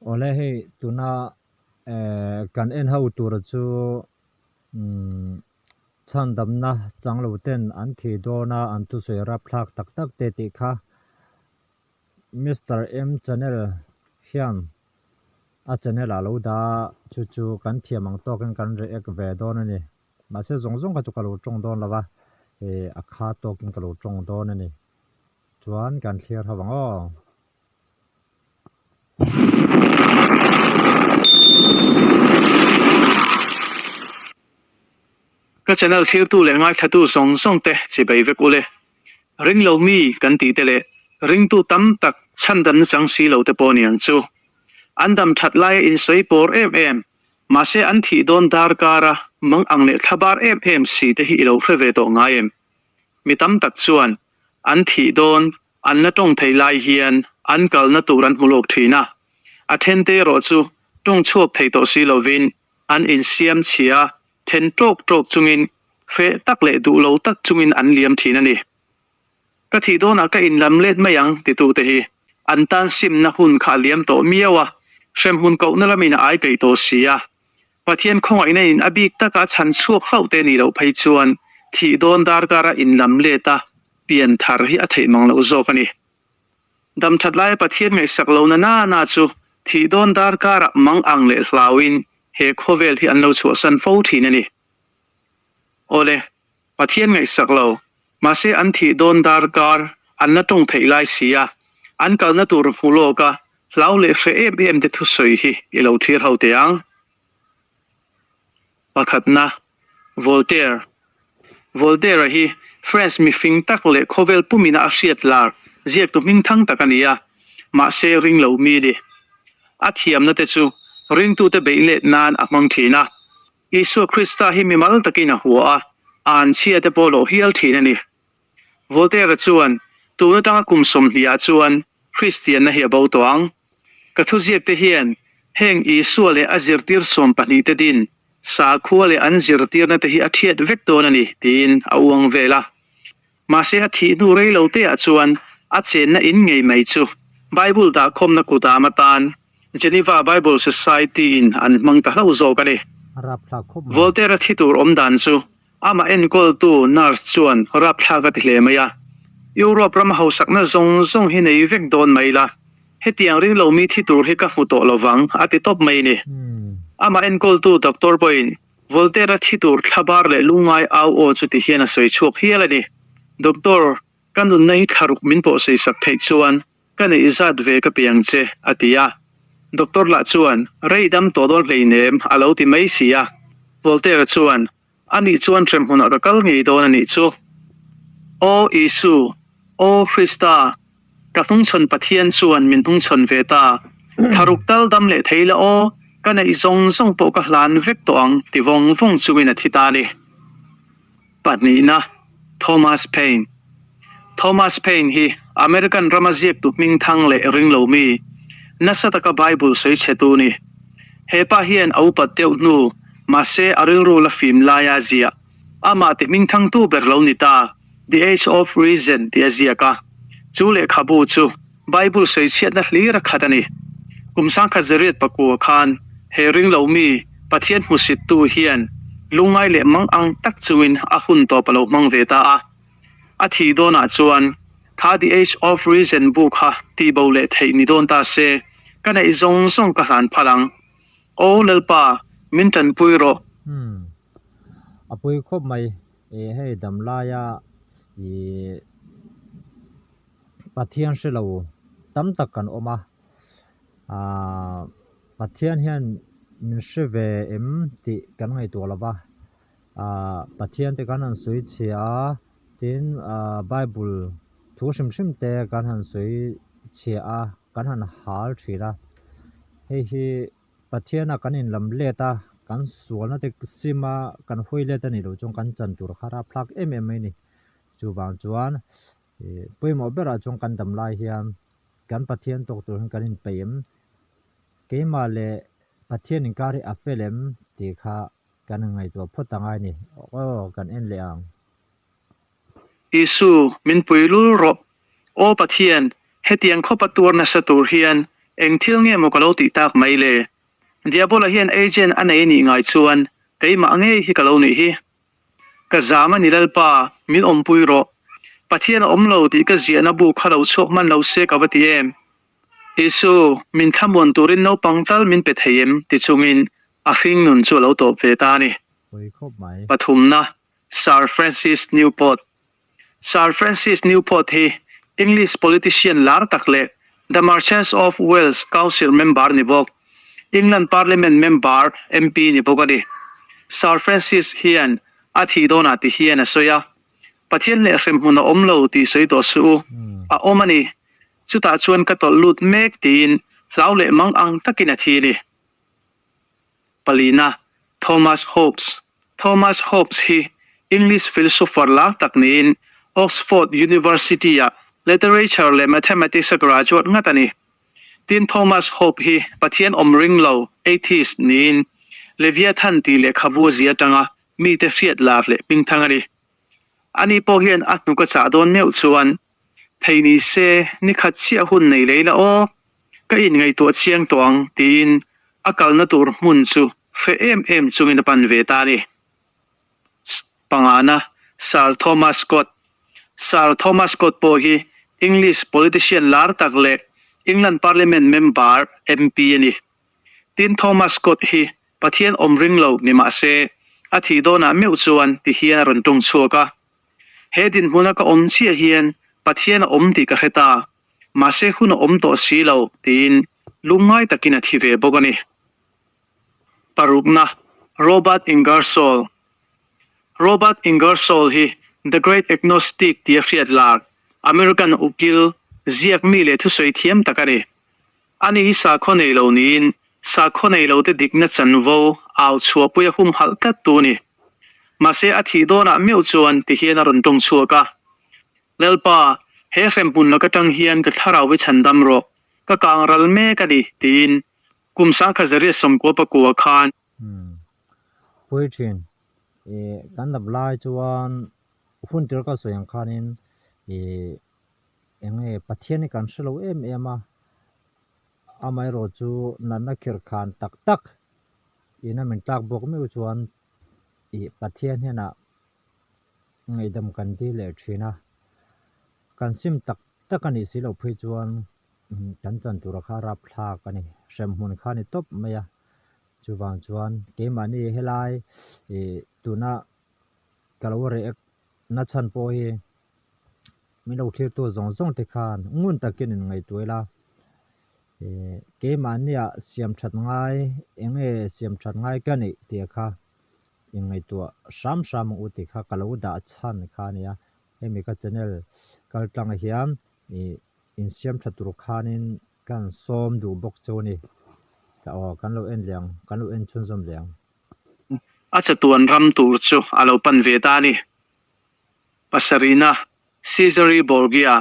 Awle hei tuna kan en ho tura chu chhandamna chang lo ten an thih dawn a an thusawi rapthlak tak tak te tih kha Mister M channel hian a channel ah lo dah a chu chu kan thiam ang tawkin kan react ve dawn a ni. Mahse zawng zawng kha chu ka lo tawng dawn lo va, a kha tawkin ka lo tawng dawn a ni. Chuan kan thlir ho ang aw. Ka channel thirtu leh ngaithlatu zawng zawng te chibei vek ule. Ringlo mi kan tih te leh ringtu tam tak chhandamna chang si lo te pawh ni ang chu. An dam that laia insawi pawr em em, mahse an thih dawn darkar a mang ang leh thlabar em em si te hi i lo hre ve tawh ngai em? Mi tam tak chuan an thih dawn An la tawng thei lai hian an kalna tur an hmu lawk thin a, a thente erawh chu tawng chhuak thei tawh si lovin an insiam chhia a, then tawk tawk chungin hreh tak leh duh lo tak chungin an liam thin a ni. Ka thih dawnah ka inlam let mai ang titute hi an tan simna hun kha a liam tawh miau a, hremhmun kohna lamin a ai peih tawh si a. Pathian khawngaihna in a bik taka chhan chhuak hlauh te nih loh phei chuan thih dawn darkara inlam let a pian thar hi a theih mang loh zawk a ni. Dam that laia Pathian ngaihsak lo na na na chu thih dawn darkara mang ang leh hlauin he khawvel hi an lo chhuahsan fo thin a ni. Awle, Pathian ngaihsak lo, mahse an thih dawn darkar an la tawng theih lai si a, an kalna tur hmu lawk a hlau leh hre em em te thusawi hi i lo thlir ho teh ang. Pakhatna, Voltaire. Voltaire-a hi France mifing tak leh khawvel pumina a hriat lar ziaktu hmingthang tak a ni a, mahse ring lo mi a ni. A thiamna te chu ringtute beih let nan a hmang thin a. Isua Krista hi mimal takin a hua a, a anchhia te pawh loh hial thin a ni. Voltaire-a chuan, Tun atanga kum sawmhnih ah chuan Kristianna hi a bo tawh ang. Ka thuziak te hian heng Isua leh a zirtir 12 te din sakhua leh an zirtirna te hi a thiat vek dawn a ni, tiin a uang vel a. Mahse a thih hnu rei lo te ah chuan a chenna in ngei mai chu Bible dahkhawmna kutdam atan Geneva Bible Society in an hmang ta hlauh zawk a ni. Voltaire-a thi tur awm dan chu Amah enkawltu nurse chuan rapthlak a ti hle mai a, Europe rama hausakna zawng zawng hi nei vek dawn mai la, hetiang ring lo mi thi tur hi ka hmu tawh lo vang, a ti tawp mai a ni. Amah enkawltu doctor pawhin Voltaire-a thi tur thlabar leh lungngai au aw chu ti hian a sawi chhuak hial a ni. Doctor, ka nunna hi thlaruk min pawh sawisak theih chuan ka neih zat ve ka pe ang che, a ti a. Doctor lah chuan, Rei dam tawh dawn hleinem, a lo ti mai si a. Voltaire-a chuan, A nih chuan hremhmunah ka kal ngei dawn a nih chu. Aw Isu, aw Krista, ka hnungchhawn Pathian chuan min hnungchhawn ve ta. Thlaruk tal dam leh thei la aw, ka neih zawng zawng pawh ka hlan vek tawh ang ti vawng vawng chungin a thi ta a ni. Pahnihna, Thomas Paine. Thomas Paine hi American rama ziaktu hmingthang leh ringlo mi, nasa taka Bible sawi chhetu ni. He pa hian a upat deuh hnu, mahse a rilru la fim laia ziah, amah ti hmingthangtu ber lo ni ta, The Age of Reason tih a ziak a. Chu lehkhabu chu Bible sawi chhiatna hlir a khat a ni. Kum sangkhat zariat pakua khan he ringlo mi Pathian hmusittu hian lungngai leh mang ang tak chungin a hun tawp a lo hmang ve ta a. A thih dawnah chuan kha The Age of Reason bu kha tihbo leh theih ni dawn ta se, ka neih zawng zawng ka hlan phal ang. Aw Lalpa, min tanpui rawh. Umm. A pui khawp mai. E hei damlaia i Pathian hre lo tam tak kan awm a, aah Pathian hian min hre ve em tih kan ngaihtuah lo va, aah Pathian te kan han sawi chhia a, tin aah Bible thu hrim hrim te kan han sawi chhia a, kan han hal thin a, hei hi Pathiana kan inlam let a, kan sualna te sim a, kan hawi let a nih loh chuan kan chan tur kha rapthlak em em mai a ni. Chuvang chuan pawimawh berah chuan kan dam lai hian kan Pathian tawk tur hian kan inpeih em? Keimah leh Pathian inkar hi a fel em tih kha kan inngaihtuah phawt a ngai a ni. Aw kan en leh ang. Isu, min pui lul rawh. Aw Pathian, hetiang khawpa tuar nasa tur hian Eng thil nge maw ka lo tih tak mai le? Diabola hian agent a nei anih ngai chuan keimah ngei hi ka lo nih hi. Ka zam a ni Lalpa, min awmpui rawh. Pathian a awm lo tih ka ziahna bu kha lo chhuak hman lo se ka va ti em? Isu, min thlamuan turin naupang tal min pe thei em? ti chungin a hring nun chu a lo tawp ve ta a ni. Pawi khawp mai. Pathumna, Sir Francis Newport. Sir Francis Newport hi English politician lar tak leh The Merchants of Wales Council member ni bawk, England Parliament member, MP, ni bawk a ni. Sir Francis hian a thih dawnah ti hian a sawi a, Pathian leh hremhmun a awm lo tih sawi tawh suh u, a awm a ni. Chutah chuan ka tawlh lut mek tiin hlau leh mang ang takin a thi a ni. Palina, Thomas Hobbes Thomas Hobbes hi English philosopher lar tak niin Oxford University-ah Literature leh Mathematics-a graduate ngat a ni. Tin, Thomas Hobbes hi Pathian awm ring lo, atheist, niin Leviathan tih lehkhabu a zia atanga mite hriat lar leh hmingthang a ni. Ani pawh hian a hnuk a chah dawn meuh chuan Thei ni se, ni khat chiah hun nei lei la aw, ka inngaihtuah chiang tawh ang, tiin a kalna tur hmun chu hre em em chungin a pan ve ta a ni. Pangana, Sir Thomas Scott Sir Thomas Scott pawh hi English politician lar tak leh England Parliament member, MP, a ni. Tin, Thomas Scott hi Pathian awm ring lo ni mah se, a thih dawnah meuh chuan ti hian a rawn tung chhuak a. He dinhmuna ka awm chiah hian Pathian a awm tih ka hre ta, mahse hun a awm tawh si lo, tiin lungngai takin a thi ve bawk a ni. Parukna, Robert Ingersoll Robert Ingersoll hi The Great Agnostic tia hriat lar, American ukil, ziak mi leh thusawi thiam tak a ni. Ani hi sakhaw nei lo niin sakhaw nei lote dikna chanvo au chhuahpui a humhalh tlat tu a ni. Mahse a thih dawnah meuh chuan ti hian a rawn tawng chhuak a, Lalpa, he hremhmun lak atang hian ka thlarau hi chhandam rawh, ka kang ral mek a ni, tiin kum sangkha zariat 90 pakua khan. Umm. Pui thin. Ih kan dap lai chuan hun tir ka sawi ang khanin ih Eng nge Pathian hi kan hre lo em em a, amaherawh chu natna khirh khan tak tak ina min tlak bawk meuh chuan ih Pathian hianah ngaihdam kan dil leh thin a, kan sim tak tak a nih si loh phei chuan kan chan tura kha rapthlak a ni, hremhmun kha a ni tawp mai a, chuvang chuan keimahni helai ih tuna ka lo react na chhan pawh hi min lo thlirtu zawng zawng te khan ngun takin in ngaihtuah ila ih keimahnia siam that ngai eng nge siam that ngai ka neih tih kha in ngaihtuah hram hram ang u tih kha ka lo dah chhan kha a nia hemi ka channel kal tlang hian ih insiam tha tur khanin kan sawm duh bawk chu a ni aw kan lo en leh ang kan lo en chhunzawm leh ang. A chatuan ram tur chu a lo pan ve ta a ni. Pasarihna, Cesare Borgia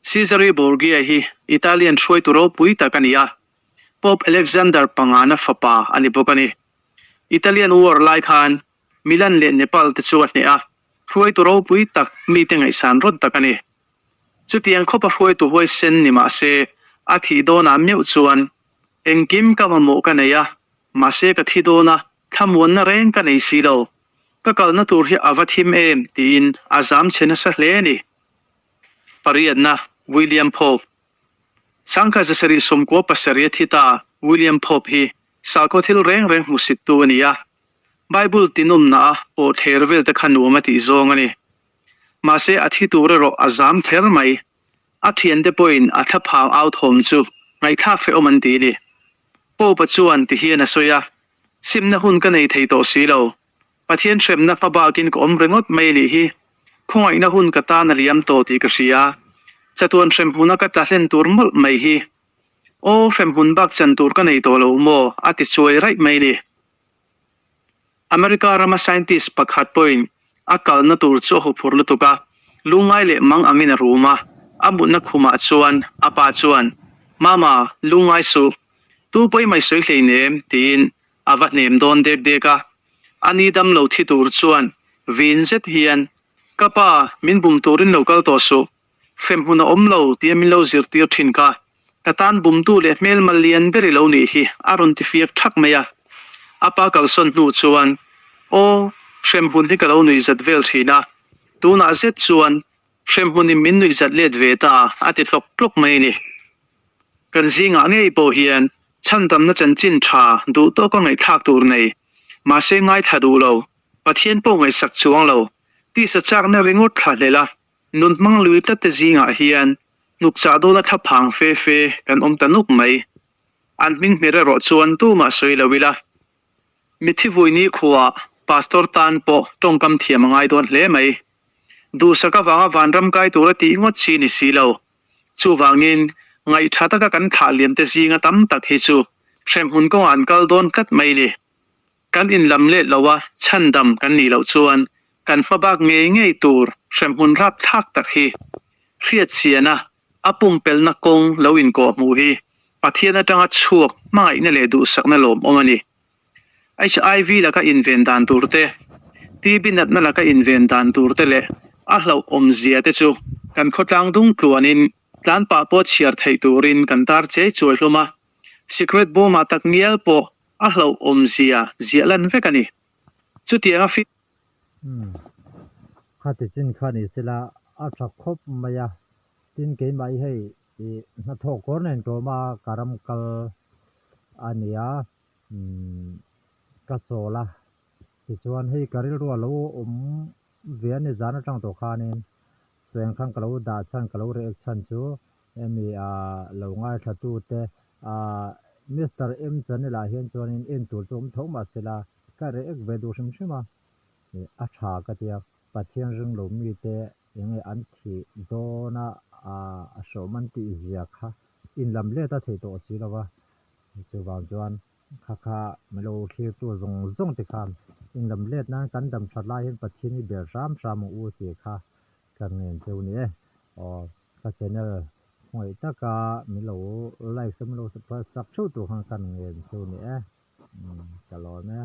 Cesare Borgia hi Italian hruaitu ropui tak a ni a, Pope Alexander pangana fapa a ni bawk a ni. Italian War lai khan Milan leh Nepal te chu a hneh a, hruaitu ropui tak mite ngaihsan rawt tak a ni. Chutiang khawpa hruaitu huaisen ni mah se, a thih dawnah meuh chuan engkim ka mamawh ka nei a, mahse ka thi dawn a, thlamuanna reng ka nei si lo. Ka kalna tur hi a va thim em? tiin a zam chhe nasa hle a ni. Pariatna, William Pope Sangkha zasarih 97 a thi ta William Pope hi sakhaw thil reng reng hmusittu a ni a. Bible tinawmna a pawh thler vel te kha nuam a tih zawng a ni. Mahse a thi tur erawh a zam kher mai. A thiante pawhin a thlaphang au thawm chu ngaihthlak hrehawm an ti a ni. Pope-a chuan ti hian a sawi a, Simna hun ka nei thei tawh si lo. Pathian hremna hma bakin ka awm ringawt mai anih hi. Khawngaihna hun ka tan a liam tawh tih ka hria. Chatuan hremhmuna ka tla hlen tur mawlh mai hi. Aw, hremhmun bak chan tur ka nei tawh lo maw? a ti chuai raih mai ni. America rama scientist pakhat pawhin a kalna tur chu a huphur lutuk a, lungngai leh mang angin a rum a. A mutna khumah chuan a pa chuan, Mama, lungngai suh. Tu pawi mai sawi hleinem, tiin a va hnem dawn dek dek a. A ni dam lo thi tur chuan vin zet hian, Ka pa, min bum turin lo kal tawh suh. Hremhmun a awm lo tia min lo zirtir thin kha. Ka tan bumtu leh hmelma lian ber i lo nih hi, a rawn ti fiak thak mai a. A pa kalsawn hnu chuan, Aw, hremhmun hi ka lo nuihzat vel thin a, tunah zet chuan hremhmunin min nuihzat let ve ta, a ti hlawk hlawk mai a ni. Kan zingah ngei pawh hian chhandamna chanchin tha duh tawka ngaihthlak tur nei, mahse ngaithla duh lo, Pathian pawh ngaihsak chuang lo, tisa chakna ringawt thla hlel a, nun hmang lui tlat te zingah hian hnukchah dawna thla phang fe fe kan awm ta nuk mai. An hming hmer erawh chuan tumah sawi lo ila. Mithi vui ni khuaah Pastor tan pawh tawngkam thiam a ngai dawn hle mai. Duhsak avanga vanram kai tura tih ngawt chi ni si lo. Chuvangin, ngaihtha taka kan thlah liam te zinga tam tak hi chu hremhmun kawngah an kal dawn tlat mai ni. Kan inlam let lo a, chhandam kan nih loh chuan kan hmabak ngei ngei tur hremhmun rapthlak tak hi hriatchiana a pumpelna kawng lo inkawhhmuh hi Pathian atanga chhuak hmangaihna leh duhsakna lawmawm a ni. HIV laka inven dan tur te, TB natna laka inven dan tur te leh a hlauhawmzia te chu kan khawtlang dung tluanin tlan pah pawh chhiar theih turin kan tar chei chuai hlawm a. Sikret bawmah tak ngial pawh a hlauhawmzia ziah lan vek a ni. Chutianga fi. Umm. Khati chin kha ni sela a tha khawp mai a, tin keimah hi hei Ih hnathawh kawr nen tlawm a ka ram kal a nia umm ka chawl a tichuan hei ka rilru a lo awm ve a ni zan atang tawh khanin sawi ang khan ka lo dah chhan ka lo react chhan chu hemi ah lo ngaithla tu te ah Mister M channel ah hian chuanin en tur chu awm tho mahsela ka react ve duh hrim hrim a ih a tha ka tia Pathian ring lo mite Enge an thih dawn a a hrawm an tih zia kha in lam let a theih tawh si lo va, chuvang chuan kha kha milo thlirtu zawng zawng te khan in lam let nan kan dam that lai hian Pathian hi ber hram hram ang u tih kha ka ngen cheu ni e. Aw ka channel khawngaih taka milo like sa milo subscribe sak theuh tur khan ka ngen cheu ni e. Ka lawm e.